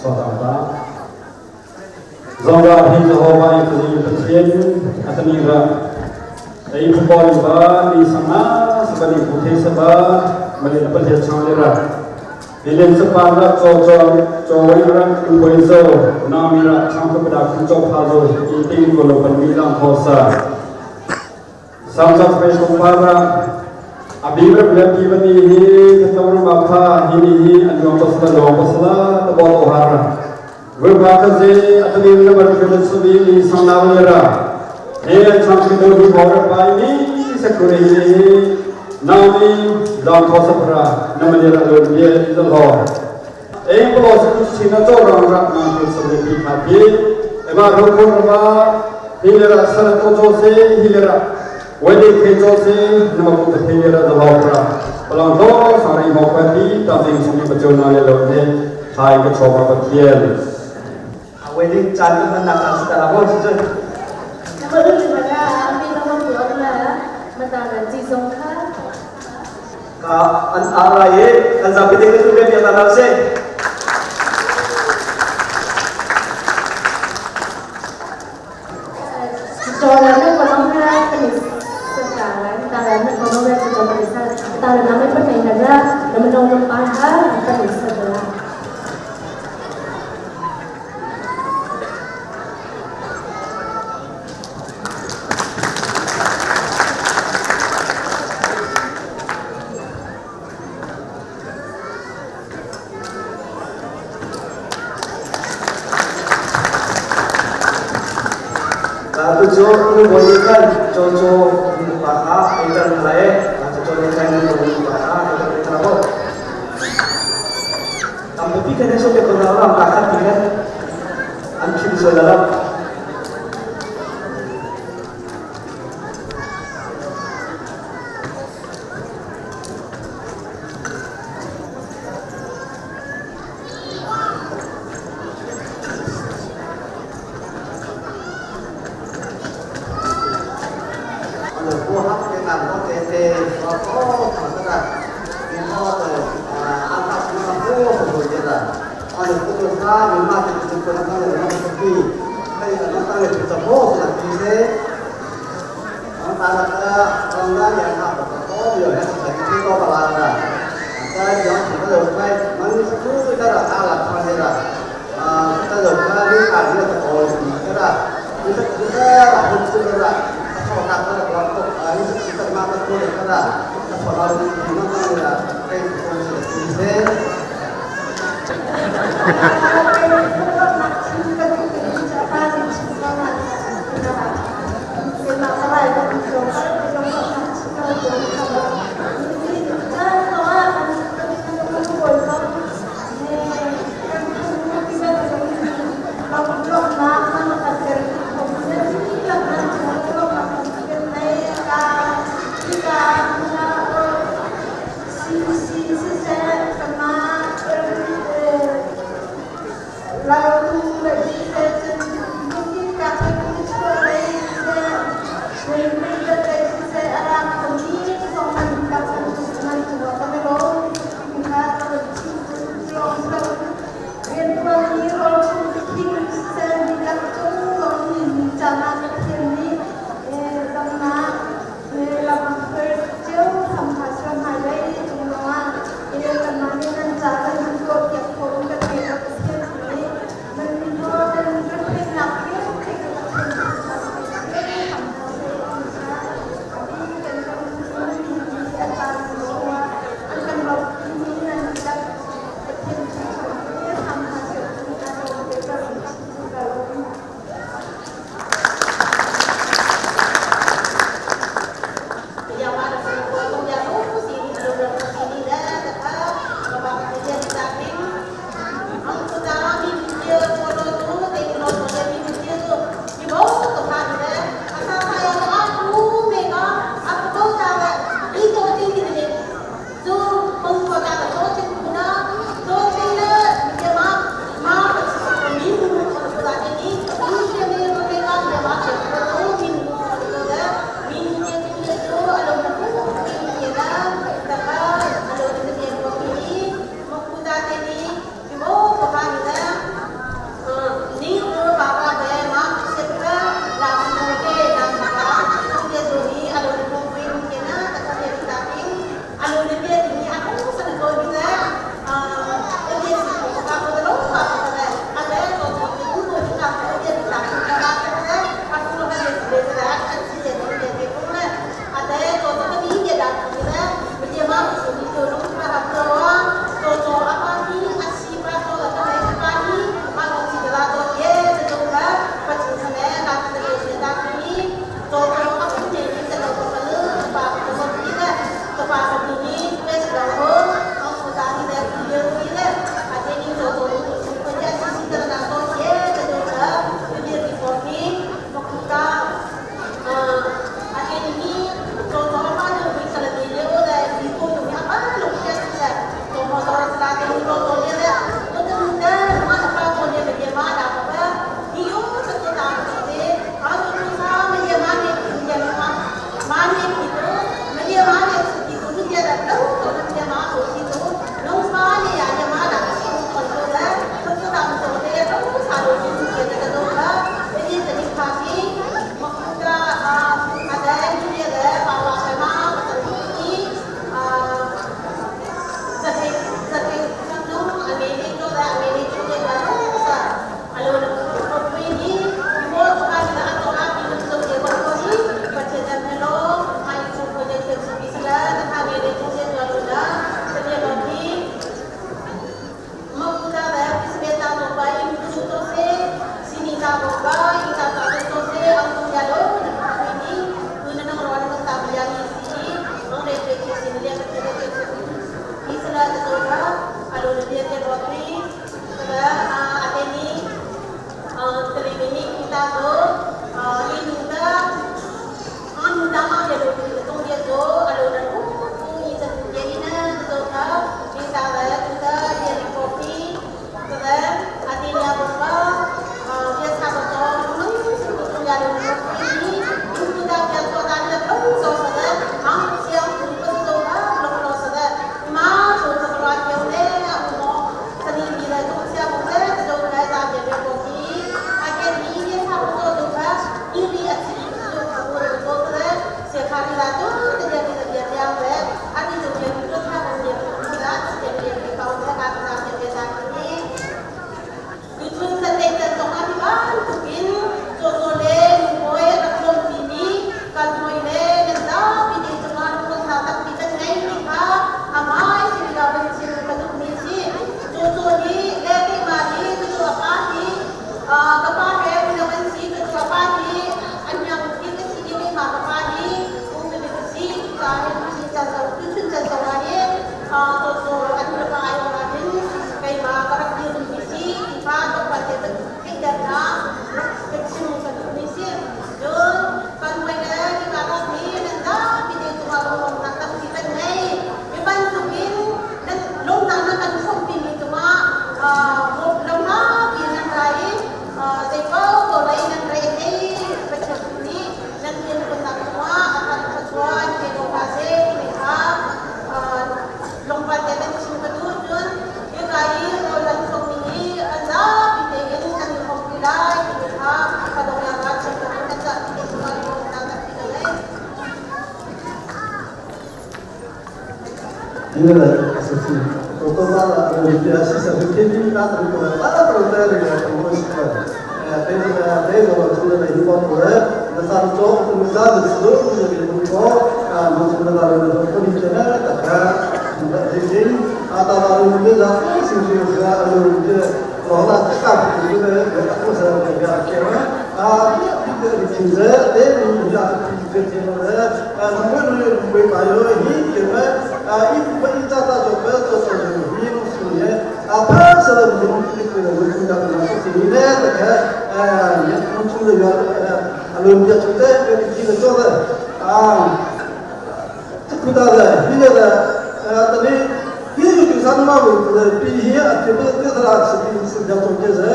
Sawtang ta. Zongah hi Jehovah i khuazing Pathian a tani ra. Ei phupol ba ni sanga sabani puthe saba mali na pathian chang le ra. Hilen sapa ra cho cho cho wai ra ku boi zo na mi ra chang ko pada khu cho pha zo i ting ko lo pan mi lang tho sa. Samsak pe ko pa ra abibra bla pi bani hi khatam ba pha hi ni hi anwang pasla long pasla ta bo to har we ba ka je atani na bar ke sabi ni sangna le ra he chang ke do hi bor pa ni se kure hi na mi lang tho sa pra na ma le ra lo ye zo ho e ko sa ku chi na to rang ra na ke sa le pi kha pi e ma ro ko ba hi le ra sa to cho se hi le ra ဝေဒီခေချိုစေနမကုတခေရဒလောပရာပလောင်တော့စာရိမောပတိတသိစုမိပจนาလေလောနေထိုင်ကချောပပတိယ Wedding chan man nak ang sa ko si John. Ka an ara ye an zabi de ko be ya ta se. Ka tu jo nu bo ni kan jo jo nu pa ha e kan la e ka jo ni kan nu bo ni pa ha e kan ta ko. Am pi kan so ke ko na ram ka khat ti kan an phim so la la. Hine asasi to ta la ya si sa ke ni ka ta ko la ta ko ta ri ya ko si ko pe pe lo chu la hi ko ko na sa cho ku za de su ku de ku ko ma chu la la ko ni che na ta ka de de a ta la ru de la si si za lu de ro la ta ka ku de de ko sa de ya ke ma a de de ti ze de ni ya ti te no de a na mo ru ru pa yo hi ke ma a i pa i ta ta jo pa to so jo hi no su ye a pa sa la bu ni ku na bu ku da na so ti ne ta ka a ya no chu le ya a lo ya chu te ni ti le jo de a ku da de hi ne de a ta ni hi ju ju sa ma bu de pi hi a ti bu te la si ti si ja to ke ze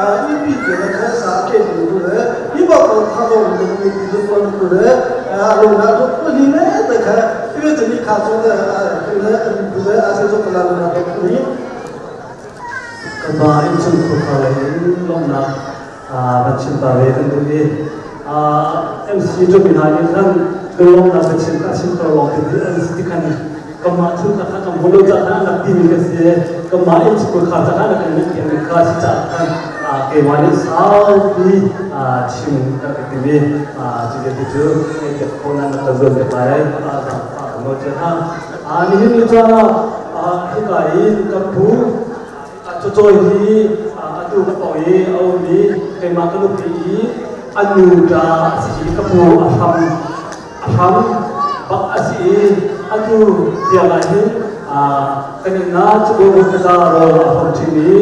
a i pi de ka sa ke du de hi ba ko tha do de ni ti ko ku de a lo na to ku ni ne ta ka 因为这里卡住的啊，对的，不是阿些做不来的，你。 Kan pa innchung khurkhar in lawmhnak van chim ta ve kan duh i MC cu mi hna nih khan lunglawmhnak va chim ka chim ko lawng ti an si ti khan kanmah chung kha kan hmu lo caah khan an rak timi kan si kanmah innchung khurkhar caah khan an kan rak kha si caah khan keimah nih saupi chim ka rak timi cu vialte cu ngeihpiak khawh nan rak ka zuam piak lai nihin ni caan ah hika i kan phu cucawi hi atu ka pawng i a um i keimah ka nupi i a nu ta a si i ka pu a hram bak a si i atu tiang ah hin kan inn ah cubu ka rawl a hom ṭhimi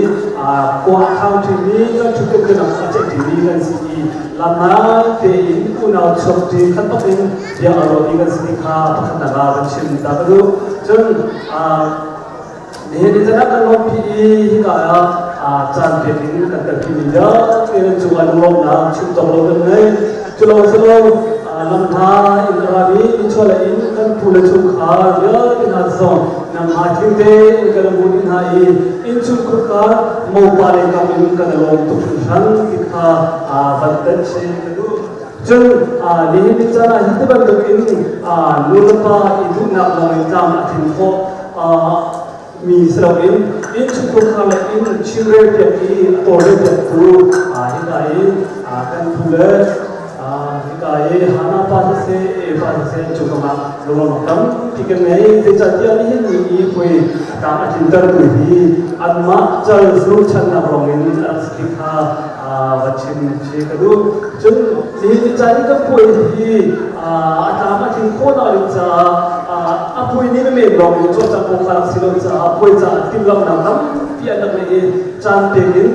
kua a khang ṭhimi kan ṭhut kan a ceih ṭhimi kan si i lamnai tein unau chuak ṭi khat bak in bia a ruahmi kan si ti kha pakhatnak ah kan chim ta ka duh. Cun nihin ni chan ah kan lawmpi i hika ah caan pek in kan telpi mi vialte nan cungah lunglawmhnak chim cawk lo kan ngei. Culo silo lam hna in a rami nichuahlei in kan pu le chungkhar vialte hna zong nangmah tling tein kan mun hna i innchungkhar ka mopa lei kam in kan lawm tuk hringhran ti kha van tan chin ka duh. Cun nihin ni caan ah hi ti bantuk in nu le pa i duhnak lawng in tlam a tling khawh mi si loin innchungkhar le inn chimrel piak i a tawlrel piaktu hika i kan phu le hika i Hana pa siseh Eva siseh cu kam ah lunglawmhnak tampi kan ngei. Zeicahtiah nihin ni i puai tlang a tlintertu hi anmah cal zulchannak lawng in a rak si ti kha va chim si ka duh. Cun nihin ni caan i kan puai hi a tlam a tling khawhnak ding caah a puai ni men lawng in cawlcangh awk kha rak si lo caah puai caah timhlamhnak tampi an rak ngei i caan pek in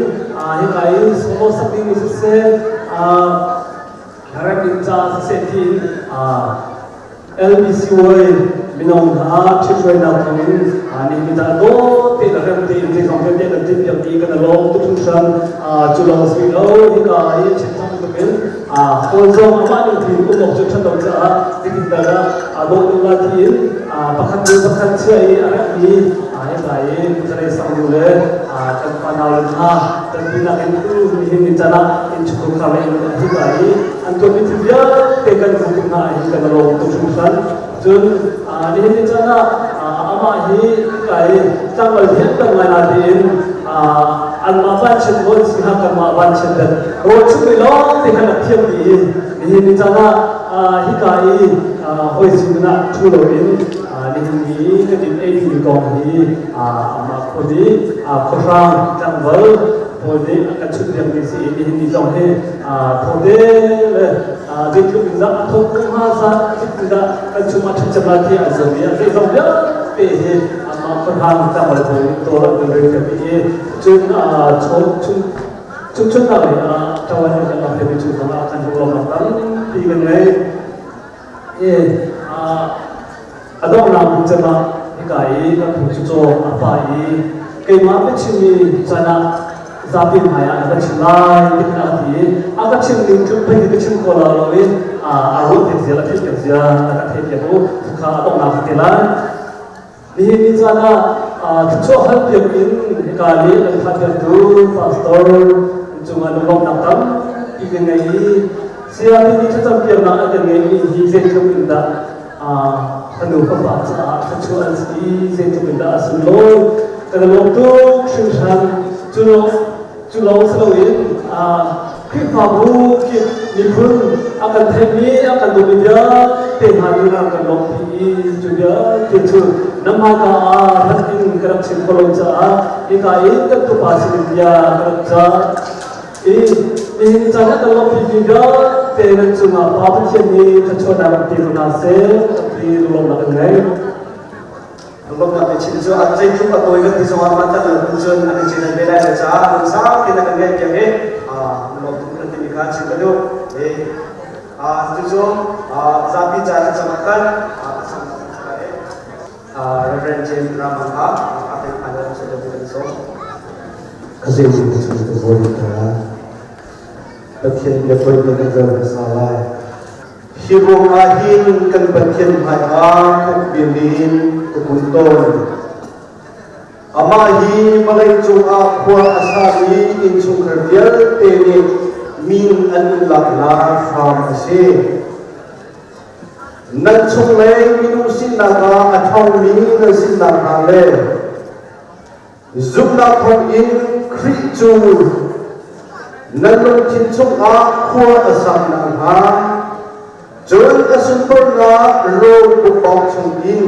hika i solo sak ding siseh rem in ca siseh tiin LBCY mino hna ṭhithruainak thawngin nihin ah dawt tein rem tein zeizong vialte kan timhpiak i kan lawm tuk hringhran. Cu lawng si lo, hika i chim cang bantukin hawl zong amah ning tein um awk cu ṭhat lo caah zeitin tal dah aa dawh deuh la tiin pakhat hnu pakhat chia i a remmi hika i Kutharei sangnu le kan fanau le hna kan dinak in tu nihin ni can ah innchungkhar le in hika i an tuahmi thil vialte kan hmuh tik hna ah hin kan lawm tuk hringhran. Cun nihin ni caan ah amah hi kai tlangval hi an tam ngai natein anmah vanchiat maw an si hnga kanmah vanchiat dat rawl chumh i lawng te khan a thiam dih i nihin ni caan ah hika i hawi sin ah ṭhu loin nihin ni kan in ei dingmi kong hi amah khuami khuahrang tlangval pawl nih a kan chunhpiakmi si i nihin ni zong hi thawte le zeitluk in dah a thawt ko hnga zat zeitin dah kan chungah ṭhatchem lai ti an zoh i a zeizong vialte hi amah khuahrang tlangval pawl nih tawl an kan rel piak i cun chungchunnak lei ah ṭawan in kan lak piakmi chung zongah kan lunglawmhnak tampi kan ngei. A donghnak bik cem ah hika i kan phu cu caw a pa i keimah biachimmi can ah zapi hmai ah na ka chim lai ti kha a ti i a ka chim ning tluk phei ka chim kho la lo i a ruah piak zia a theih piak zia a ka theih piak u kha a donghnak ka ti lai. Nihin ni caan ah thluachuah hal piak in hika nih an phan piaktu pastor cungah lunglawmhnak tampi kan ngei i saya nih thlacam piaknak a kan ngeihmi hi zeitluk in dah Fanu fapa caah thluachuah an si i zeitluk in dah a sunlawi. Kan i lawm tuk hringhran. Cu cu lawng si loin Khrihfabu kip miphun a kan theihmi a kan duhmi vialte hna nih rak kan lawmhpi i cu vialte cu nan hmaika ah rat in ka rak chim khawh lo caah hika in kan tupa sinin bia ka rak cah i nihin caan ah kan lawmhpimi vialte nan cungah Pa Pathian nih thluachuahnak rak pe ko hna seh ti lunglawmhnak kan ngei. Lunglawmhnak biachim cu a zeitluk a tawi kan ti zongah mah tlak lo cun an i cin ve lai lo caah lungsau tein a kan ngaih piak i lunglawm tuk kan timi kha chim ka duh. Cucu zapi ca kan cam ah khan a sam Reverend James Ramang kha a kan phan lo sa kan sawm. Khazei cu ka voi ta Pathian bia poi kan zau hmasa lai. Hi ruangah hin kan Pathian hmaiah khukbil in ka kun tawn. Amah hi vawlei cungah khua a sami innchungkhar vialte nih min an in laknak hram a si. Nan chunglei minung sinak ah a ṭhawngmi nan sinak hna le Zumhnak thawngin Khrih cu nan lungthin chungah khua a sak nakhnga cun a sunparnak rawl bukbawk chungin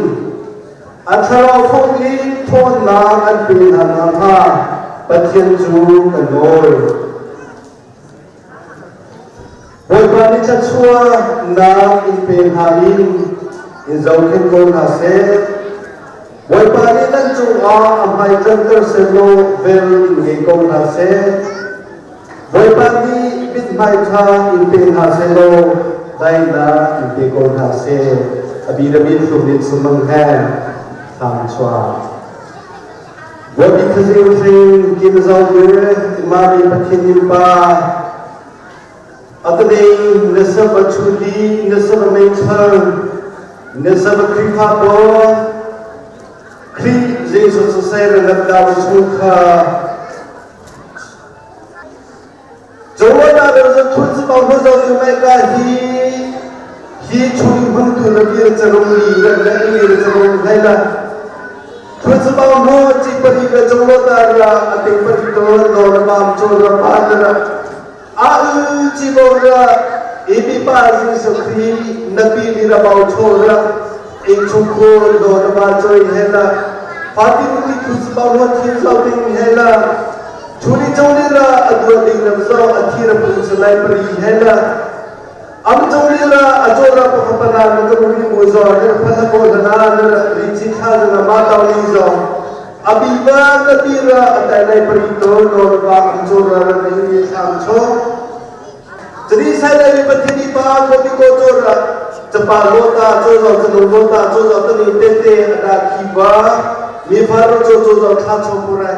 a thlarau thawngin ṭhawnnak an pe hna nakhnga Pathian cu ka nawl. Bawipa nih thluachuahnak in pe hna in in zohkhenh ko hna seh. Bawipa nih nan cungah a hmai tlanter sehlaw vel in ngei ko hna seh. Bawipa nih mithmai ṭha in pe hna sehlaw daihnak in pe ko hna seh. A bi le min thlum in sumang he thlam chuah. Bawipi khazing hring kim zo bir imami Pathian in pa atading nasaba chuli nasaba meithal nasaba Khrihfa pawl Khrih Jesuh sasai rat da chung kha Joana lo zan thun si pang ho zo yu mai ka hi hi chung hung tu na bir charung li la la li charung hai la thun si pang ho chi pari la chong lo ta ra a ting pari to do ra pam cho ra pa ra a u chi bo ra e pi pa ji so khri na pi li ra bau cho ra in chung kho do ra ba choi he la fa ti ti thun si pang ho thi zo ding he la Chuni choni ra a duat ding lam zo a thi ra pun salai pari he la am choni ra a cho ra pa pa na na ka ri mu zo ne pha na ko na na na ri chi tha na ma taw ni zo abi ba na bi ra a tai lai pari to no ba am cho ra ra ni ni tham cho jadi sai lai pathini pa ko bi ko cho ra chapa lo ta cho zo cho lo ta cho zo ta ni te te ada khi ba mi fa ro cho cho zo tha cho ko ra.